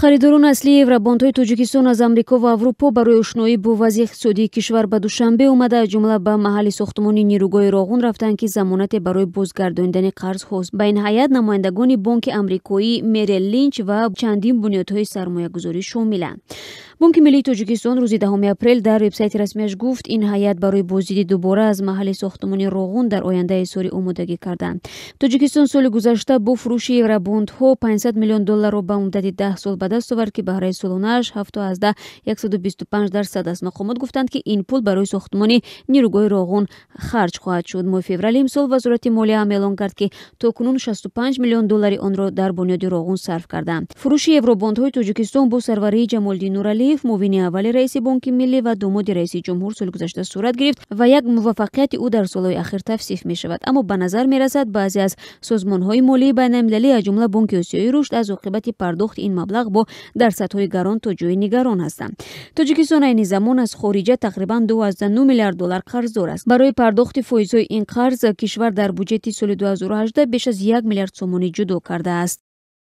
Харидорони аслии евробондҳои Тоҷикистон аз Амрико ва Аврупо барои ошноӣ бо вазъи иқтисодии кишвар ба Душанбе омада, аз ҷумла ба маҳалли сохтмони нерӯгоҳи Роғун рафтанд, ки замонате барои бозгардонидани қарзҳост. Ба ин ҳайат намояндагони бонки амрикоӣ Мерел Линч ва чандин бунёдҳои сармоягузорӣ шомиланд. Бонки миллии Тоҷикистон рӯзи 10 апрел дар вебсайти расмиаш гуфт, ин ҳайат барои боздиди дубора аз маҳалли сохтмони Роғун дар оянда изҳори омодагӣ карданд. Тоҷикистон соли гузашта бо фурӯши евробондҳо 500 миллион долларро ба муддати 10 сол ба даст овард, ки баҳраи солонааш 7,125% аст. Мақомот гуфтанд, ки ин пул барои сохтмони нерӯгоҳи Роғун харҷ хоҳад шуд. Моҳи феврали имсол Вазорати молия ҳам эълон кард, ки то кунун 65 миллион доллари онро дар бунёди Роғун сарф карданд. Фурӯши евробондҳои Тоҷикистон бо сарварии Ҷамолиддин Нуралиев, муовини аввали раиси Бонки миллӣ ва домоди раиси ҷумҳур, соли гузашта сурат гирифт ва як муваффақияти ӯ дар солҳои ахир тавсиф мешавад. Аммо ба назар мерасад, баъзе аз созмонҳои молии байналмилалӣ, аз ҷумла Бонки Осиёи рушд, аз оқибати пардохти ин маблағ бо дарсадҳои гарон то ҷои нигарон ҳастанд. Тоҷикистон айни замон аз хориҷа тақрибан 2,9 миллиард доллар қарздор аст. Барои пардохти фоизҳои ин қарз кишвар дар буҷети соли 2018 беш аз 1 миллиард сомонӣ ҷудо кардааст.